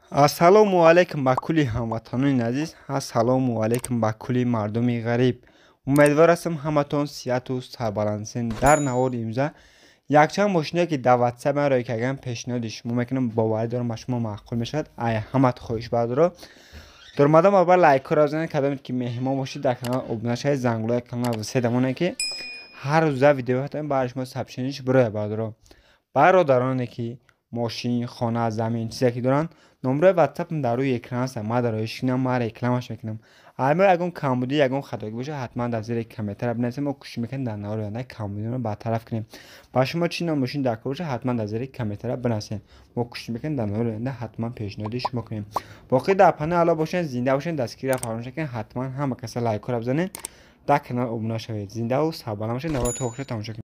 Ассалому алайкум ба кулли ҳамватанони азиз, ассалому алайкум ба кулли мардуми ғариб. Умедвор ҳастам, ҳаматон сиҳату сарбаландсен. Дар навори имрӯза якчанд мошине, ки дар ватсап ман роя кардам, пешниҳоди шумо мекунам. Боварӣ дорам, ба шумо маъқул мешавад. Ай ҳамат хоҳиш бардоро дормадам, аввал лайкҳоро бизанед. Кадомед ки меҳмон бошед, дар канал обуна шавед, зангулаи канал седамоне, ки ҳар рӯза видео ҳатам барои шумо сообщение бирояд. Бардоро, бародароне ки мошин, хона, замин, чизе ки доранд, номерои ватсапам дар рӯи экран аст. Ман дар роиши кунам, ман рекламаш мекунам. Агар ягон камбудӣ, ягон хатогӣ бошад, ҳатман дар зери комментария бинависед. Мо кӯшиш мекунем, дар навори оянда камбудиро бартараф кунем. Ба шумо чӣ ном мошин дар кор бошад, ҳатман дар зери комментария бинависед. Мо кӯшиш мекунем, дар навори оянда ҳатман пешниҳоди шумо кунем. Боқӣ дар паноҳи Аллоҳ бошед, зинда бошед, дастгирира фаромӯш накунед. Ҳатман ҳама каса лайкҳоро бизанед, дар канал обуна шавед. Зиндаву сарбаланд бошед, навора то охира тамошо кунед.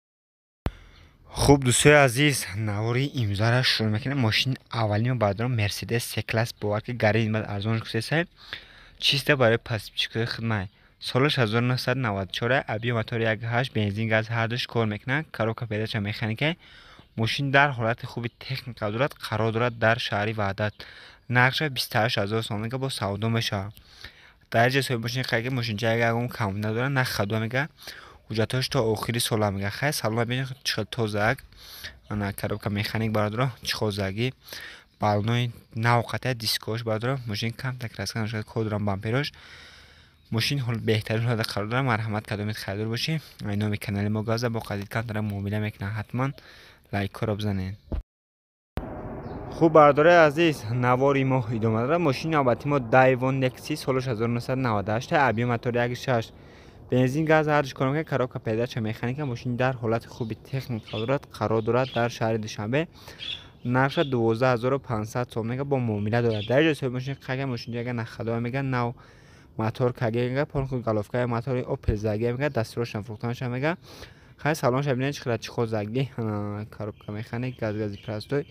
Хуб, дӯстои азиз, навори имрӯзаро шурӯъ мекунем. Мошини аввалино, бардорам, Мерседес С класс. Бовар ки гари арзон кусесай, чиста барои подписчикои хидмат. Солаш 1994, объём мотори 1,8, бензин, газ ҳардуш кор мекунад, коробка передача механика. Мошин дар ҳолати хуби техника дорад, қарор дорад дар шаҳри Ваҳдат. Нархша 28 000 сомоника, бо савдо мешавад. Дар ҷои соҳиби мошин қайд, мошинча ягон камбуд надорад, на хадо мега, ҳуҷҷатҳош то охири сола мега. Хай, салона бинед, чӣ хел тозаак. Ана коробка механик, бародаро, чӣ хозагӣ, баллонои нав қатъия, дискош, бародаро. Мошин камта краска нашуда, кор дорам, бамперош. Мошин беҳтарин ҳолата қарор дорад. Марҳамат, кадомед харидор бошӣ, ай номи канали мо газа бо қадид камтара муомила мекунад. Ҳатман лайкҳоро бизанед. Хуб, бародарои азиз, навори мо идома дорад. Мошини навбати мо Дайво Некси, солаш 1998, объём мотори 1,6, бензин, газ ҳардуш кор мекунад, коробка передача механика. Мошин дар ҳолати хуби техника дорад, қарор дорад дар шаҳри Душанбе. Нархша 12 500 сом мега, бо муомила дорад. Дар ҷои соҳиби мошин қага, мошин яга нахадоа мега, нав мотор каге мега, полностью головкаи мотори Опел заге мега, дастурошам фурӯхтанашам мега. Хай, салонша бинед, чӣ қадар чӣ хозагӣ, коробка механик, газгази простой.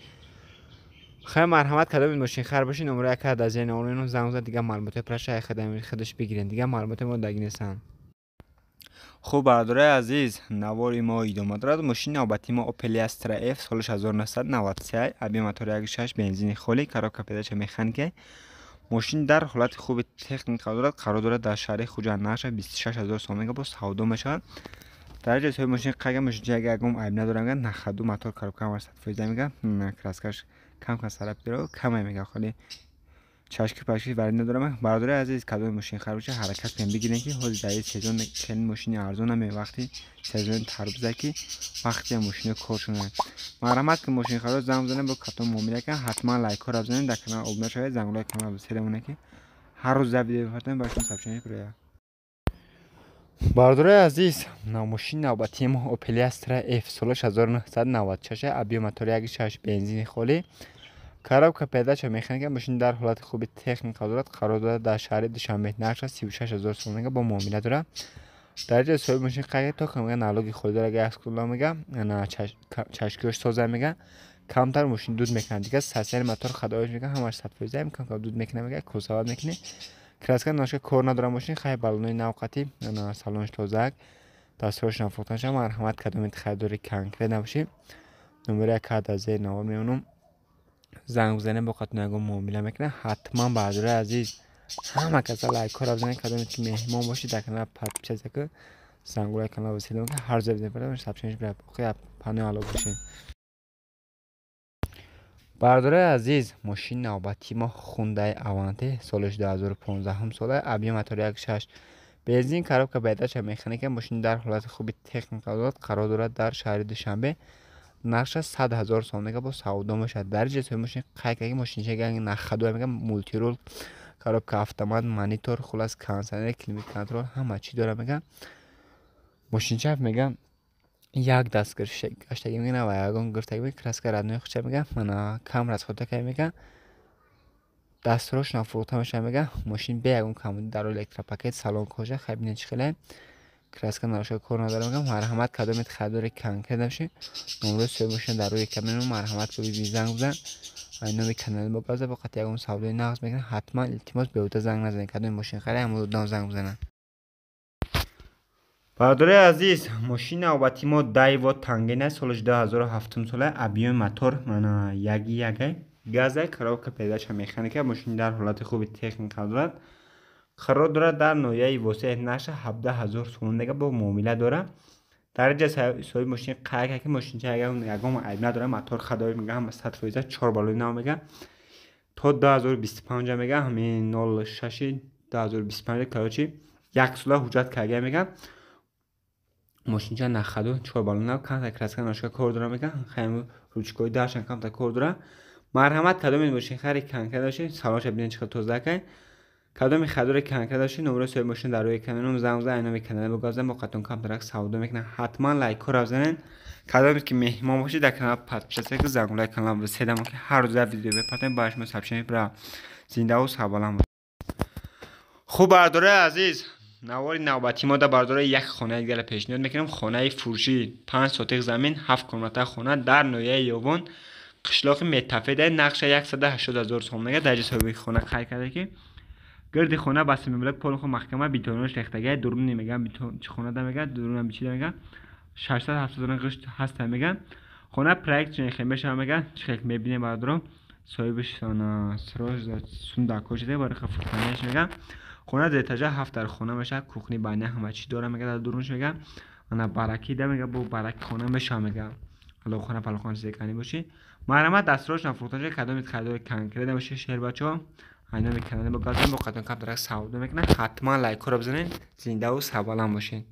Хай, марҳамат, кадоми мошинхар бошед, номеро яка дар зери навор занг зад, дигар маълумотҳои праша худаш бигиред. Дигар маълумоти мо даги нестанд. Хуб, бародарои азиз, навори мо идома дорад. Мошини навбати мо Opel Astra F, солаш 1993, объём мотори 1,6, бензини холӣ, коробка передача механика. Мошин дар ҳолати хуби техника дорад, қарор дорад дар шаҳри Хуҷанд. Нархша 26 000 сом мега, бо савдо мешавад. Дар ҷои соҳиби мошин қага, мошинча ягон айб надорад мега, нахаду, мотор, коробка ҳамаш 100% мега, краскаш кам кам сараб дорад, камай мега, холи чашки пашки вари надорам. Бародари азиз, кадоми мошинхар боша, ҳаракат кунем, бигирем, ки ҳозир дар ин сезон хеле мошини арзон наме. Вақти сезони тарбуза ки вақте мошино кор шунад. Марҳамат, ки мошинхаро занг бизанед, бо катон муомила кунед. Ҳатман лайкҳоро бизанед, дар канал обуна шавед, зангулаи канал седамоне, ки ҳар рӯз видео мефартем, ба шумо сообщение бирояд. Бародарои азиз, мошини навбатии мо Opel Astra F, солаш 1996, объём мотори 1,6, бензини холӣ, коробка передача механика. Мошин дар ҳолати хуби техника дорад, қарор дорад дар шаҳри Душанбе. Нархша 36 000 сом мега, бо муомила дорад. Дар ҷои соҳиби мошин қайд, то мега, налоги холӣ дорад, як кула мега, чашкиёш тоза мега, камтар мошин дуд мекунад. Дигар сасияни мотор хадоиш мега, ҳамаш 100%, кам кам дуд мекунад мега, косават мекунӣ. Краска ношка кор надорад мошин. Хай, баллонои навқатӣ, салонаш тозаак, дастҳояш нафурӯхтанаша. Марҳамат, кадомед харидори конкрет набошӣ, номери як дар зери навор мемонам, занг бизанед, бо қатон ягон муомила мекунад. Ҳатман, бародарои азиз, ҳама каса лайкҳоро бизанед. Кадоме ки меҳмон бошед, дар канал подписаться кунед, зангулаи канал васила, ки ҳар рӯза видео сообщение бирояд. Боқӣ паноҳи Аллоҳ бошед. Бародарои азиз, мошини навбатии мо Хундай Аванте, солаш 2015 сола, объём мотори 1,6, бензин, коробка передача механика. Мошин дар ҳолати хуби техника дорад, қарор дорад дар шаҳри Душанбе. Нархша 100 000 сом мега, бо савдо мешавад. Дар ҷои соҳиби мошин қайд кард, ки мошинча нахадоя мега, мультирул, коробка автомат, монитор, хулас, кондиционер, климат контроль, ҳама чӣ дорад мега. Мошинча мега, як даст гаштагӣ мега ва ягон гирифтагӣ мега, краска родной хуча мега, мана кам расхода карда мега, дастрош нафурӯхта мешавад мега. Мошин бе ягон камбуди, дар электропакет, салон кожа. Хай, бинед, чӣ хеле краска нарошка кор надорад мега. Марҳамат, кадомед харидори конкрет набошед, номерои соҳиби мошина дар рӯи экран мемонам. Марҳамат, ки занг бизан, номи канали мо газа, бо қатъи ягон савдои нағз мекунад. Ҳатман, илтимос, беҳуда занг назанед. Кадоми мошинхаре, ҳамон одам занг бизанад. Бародарои азиз, мошини навбати мо Дайво Тангена, солаш 2007 сола, объёми мотор мана яги ягай. Газа, коробка передача механика, мошин дар ҳолати хуби техника дорад. Қарор дорад дар ноҳияи Восеъ, нархша 17 000 сомон мега, бо муомила дорад. Дар инҷа соҳиби мошин қайд кард, ки мошинча ягон айб надорад, мотор ходовой мега, ҳама 100%, чор баллони нав мега. То 2025 мега, ҳамин 06 2025, короче, як сола ҳуҷҷат карда мега. Мошинча на ходу, чор баллон нав, камтар краска ношка кор дора мега, хайм ручкои даршан камтар кор дора. Марҳамат, кадоме мошинхари конкрет дошед, салонша бинед, чӣ қадр тоза кай. Кадоми харидори конкрет дошед, номерои соҳиби мошин дар рӯи экран, занг зан, айноми канали богазан, бо қатон камтарак савдо мекунад. Ҳатман лайкҳоро бизанед. Кадоме ки меҳмон бошед, дар канал подписаться ки зангулаи канал биседамо, ки ҳар рӯза видео бепартем, ба шумо сообщение бира. Зиндаву сарбаланд бошед. Хуб, бардораи азиз, навори навбатӣ мо да бардораи як хонаи дигарро пешниҳод мекунем. Хонаи фурӯшӣ, 5 сотих замин, ҳафт комната хона дар ноҳияи Ёвон, қишлоқи Метафеда, нархша 180 000 сомон мега. Дар ҷи соҳиби хона қайд карда, ки гирди хона ба семиблок полхо маҳкама, бетонош рехтагай, дуруни мега, чӣ хонада мега, дурунам бичида мега, 670 ғишт ҳаста мега. Хона проект чунин мешава мега, чӣ хел мебинем, бардорон. Соҳибиш срош сундакҳо шида барои фурӯхтанияш мега. Хона ду этажа, ҳафт дар хона мешавад, кухня, баня, ҳама чӣ дора мега. Дар дурунш мега, ана баракида мега, бо бараки хона мешава мега. Алохона палохона чизе канӣ бошӣ, марҳамат, дастрошна фурӯхта шуда. Кадоми харидори конкрет бошед, шербачаҳо, айноми канали богазан, бо қатон камтарак савдо мекунад. Ҳатман лайкҳоро бизанед. Зиндаву сарбаланд бошед.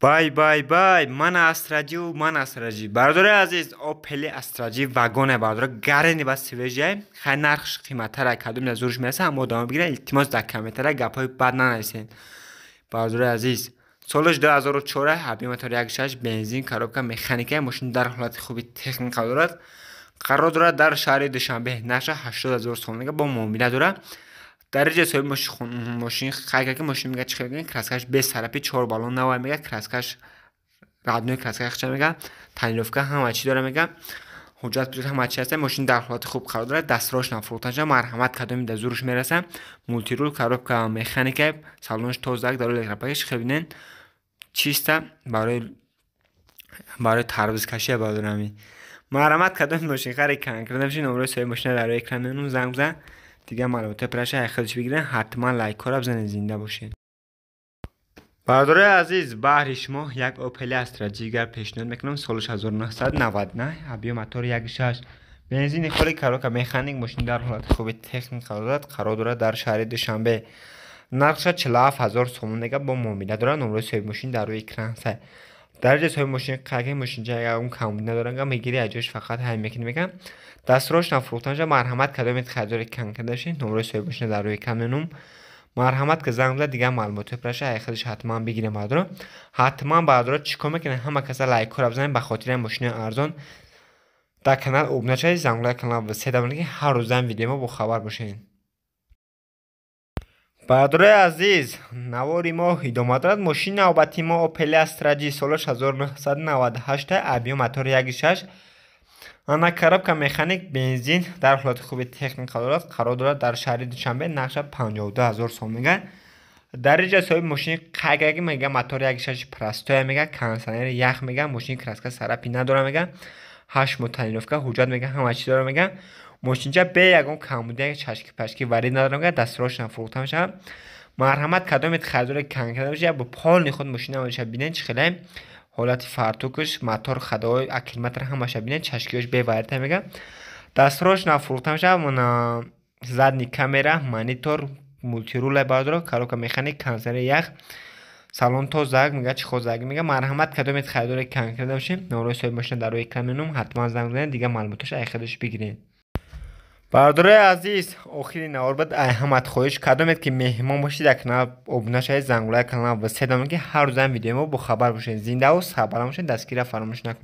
Бай, бай, бай, ман Астраҷиву ман Астраҷи. Бародари азиз, Опели Астраҷи вагоне, бародара, гарени ба свежий. Хай, нархш қиматтара, кадоми дар зурш мераса, аммо одама бигиред. Илтимос, дар комментария гапҳои бад нанависед, бародари азиз. Солаш 2004, объём мотор 1,6, бензин, коробка механика, мошин дар ҳолати хуби техника дорад. Қарор дорад дар шаҳри Душанбе, нархша 80 000 сомон, бо муомила дорад. Дар инҷа соҳиби мошин қайд кард, ки мошин мега, чӣ хел, краскаш без царапин, чор баллон навай мега, краскаш родной краска хча мега, тонировка ҳама чӣ дора мега, ҳуҷҷат пуҷҷат ҳама чи ҳаста. Мошин дар ҳолати хуб қарор дорад, дастрошна фурӯхта шуда. Марҳамат, кадоми дар зурш мераса. Мультирул, коробка механика, салонаш тозак, дар электропакет хел бинен, чиста барои тарбузкашия, бародарами. Марҳамат, кадоми мошинхари конкрет бошед, номерои соҳиби мошина дар рӯи экран мемонам, занг бизан, дигар маълумотҳои праша худш бигирен. Ҳатман лайкҳоро бизанед. Зинда бошед. Бародарои азиз, баҳри шумо як Опели Астра дигар пешниҳод мекунам. Солаш 1999, объём мотор 1,6, бензини холи, коробка механик, мошин дар ҳолати хуби техника дорад. Қарор дорад дар шаҳри Душанбе, нархша 47 000 сомон мега, бо муомила дорад. Номерои соҳиби мошин дар рӯи экран сай. Дар ҷои соҳиби мошин қайд, мошинча ягон камбуд надорад, мегири, аҷош фақат ҳай мекунӣ мега. Дастрошна фурӯхта шуда. Марҳамат, кадоме харидори конкрет бошед, номерои соҳиби мошина дар рӯи экран менум, марҳамат, ки занг зад, дигар маълумотҳои праша худаш ҳатман бигирем. Бародаро, ҳатман, бародаро, чӣ кор мекунед? Ҳама каса лайкҳоро бизанед, ба хотири мошинои арзон дар канал обуна шавед, зангулаи канал седа, ки ҳар рӯзаам видеои мо бохабар бошед. Бародарои азиз, навори мо идома дорад. Мошини навбатии мо Опели Астра Ҷи, солаш 1998, объём мотор 1,6, ана коробка механик, бензин, дар ҳолати хуби техника дорад. Қарор дорад дар шаҳри Душанбе, нархша 52 000 сом мега. Дар инҷа соҳиби мошини қайд кард, ки мега, мотор 1,6 простой мега, кондиционери ях мега, мошини краска царапин надора мега, 8 моҳ тонировка, ҳуҷҷат мега, ҳама чиз дора мега. Мошинча бе ягон камбудия, чашки пашки варид надора мега, дастрошна фурӯхта мешавад. Марҳамат, кадомет харидори конкрет бошед, бо полный худ мошина меша бинед, чӣ хеле ҳолати фартукш, мотор, ходовой, аккумулятор, ҳамаша бинед, чашкиёш беварита мега, дастрошна фурӯхта мешавад. Задний камера, монитор, мультирула, бардоро, коробка механик, кондиционери ях, салон тозак мега, чехол зак мега. Марҳамат, кадомет харидори конкрет бошед, номерои соҳиби мошина дар рӯи экран менум, ҳатман занг занед, дигар маълумотош ай худаш бигиред. Бародарои азиз, охири навор бад. Ай ҳамат хоҳиш, кадомет ки меҳмон бошед, дар канал обуна шавед, зангулаи канал седа, ки ҳар рӯзаам видеои мо бохабар бошед. Зиндаву сарбаланд бошед, дастгирия фаромӯш накунед.